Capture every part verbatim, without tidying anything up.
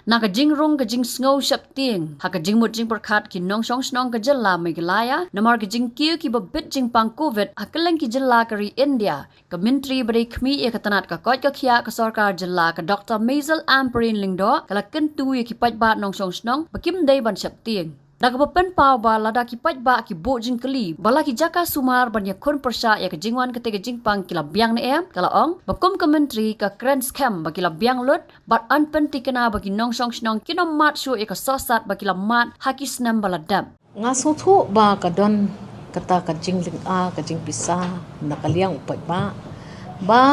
Na ka jingrung ka jingsngew sheptieng ha ka jingmut jingpyrkhat ki nongshong shnong ka jylla Meghalaya namar ka jingkiew kiba bit jingpang Covid ha kylleng ki jylla ka ri India, ka Myntri ba dei khmih ïa ka tnat ka koit ka khiah ka sorkar jylla, ka Doctor Maisel Ampareen Lyngdoh, ka la kyntu ïa ki paidbah nongshong shnong ba kim dei ban sheptieng. Da kaba pynpaw ba lada ki paidbah ki buh jingkylli ba la ki jaka sumar ban ïakhun pyrshah ïa ka jingwan kata ka jingpang ki la biang ne em, ka la ong ba kum ka Myntri ka kren skhem ba ki la biang lut bad yn pynthikna ba ki nongshong shnong kin ym mad shuh ïa ka sohsat ba ki la mad ha ki snem ba la dep. Nga sngewthuh ba ka don kata ka jinglynga ka jingpisa na ka liang u paidbah ba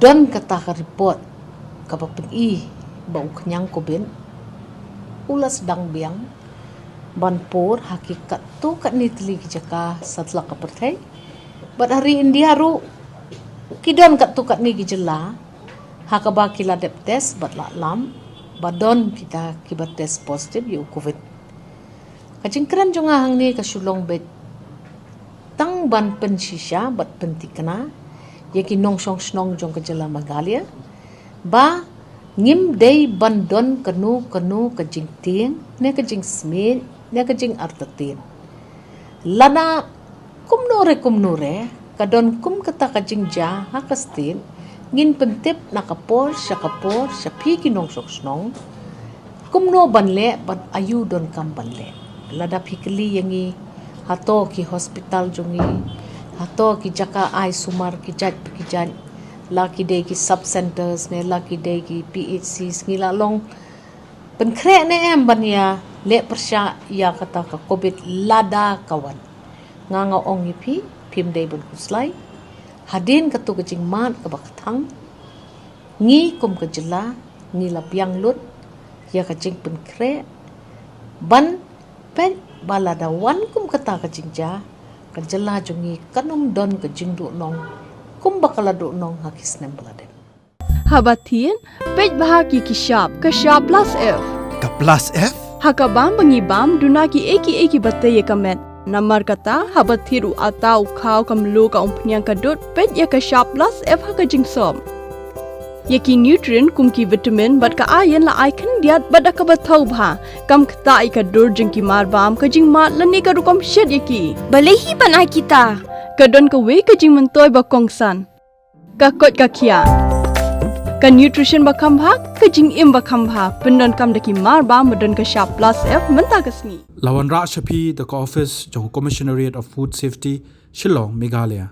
don kata ka report kaba pyni ba u khñiang Covid u la sdang biang ban pur ha ki katto katne tylli ki jaka satlak ka pyrthei. Bad ha ri India ruh ki don katto katne ki jylla ha kaba ki la dep test bad la lam ba don kita kiba test positive ïa u Covid. Ka jingkren jong nga hangne ka shu long beit tang ban pynshisha bad pynthikna ïa ki nongshong shnong jong ka jylla Meghalaya ba ngim dei ban don kano kano ka jingtieng ne ka jingsmit ne ka jingartatien. Lada kumno re kumno re ka don kum kata ka jingjia ha ka state, ngin pyntip na ka por sha ka por sha phi ki nongshong shnong kumno ban leh bad aïu donkam ban leh. Lada phi kylli ïa ngi, hato ki hospital jong ngi, hato ki jaka ai sumar ki jait pa ki jait, la ki dei ki sub centers ne la ki dei ki P H Cs, ngi la long pynkhreh ne em ban ïa leh pyrshah ïa kata ka Covid lada ka wan? Nga nga ong ïa phi, phim dei ban khuslai. Hadien kato ka jingmad kaba kthang, ngi kum ka jylla ngi la biang lut ïa ka jingpynkhreh ban peit ba lada wan kum kata ka jingjia, ka jylla jong ngi kan ym don ka jingduhnong kumba ka la duhnong ha ki snem ba la dep. Haba thied, peit bha ïa ki shap, ka shap plus F. Ka plus F? Ha ka bam ba ngi bam, duna kiei kiei kiba tei ïa ka met. Namar kata, haba thied u atta, u khaw, ka mluh, ka umphniang, ka dud, peit ïa ka shap plus F ha ka jingsop. Ïa ki nutrient kum ki vitamin bad ka iron la ai khyndiat bad da kaba thaw bha. Kam ktah ïa ka dur jong ki marbam, ka jingmad lane ka rukom shet ïa ki. Balei hi ban ai kita? Ka don kawei ka jingmyntoi ba kongsan. Ka koit ka khiah. Ka nutrition ba kham bha, ka jingim ba kham bha. Pyndonkam da ki marbam ba don ka shap plus F mynta ka sngi. La wanrah sha phi da ka office jong Commissionerate of Food Safety, Shillong, Meghalaya.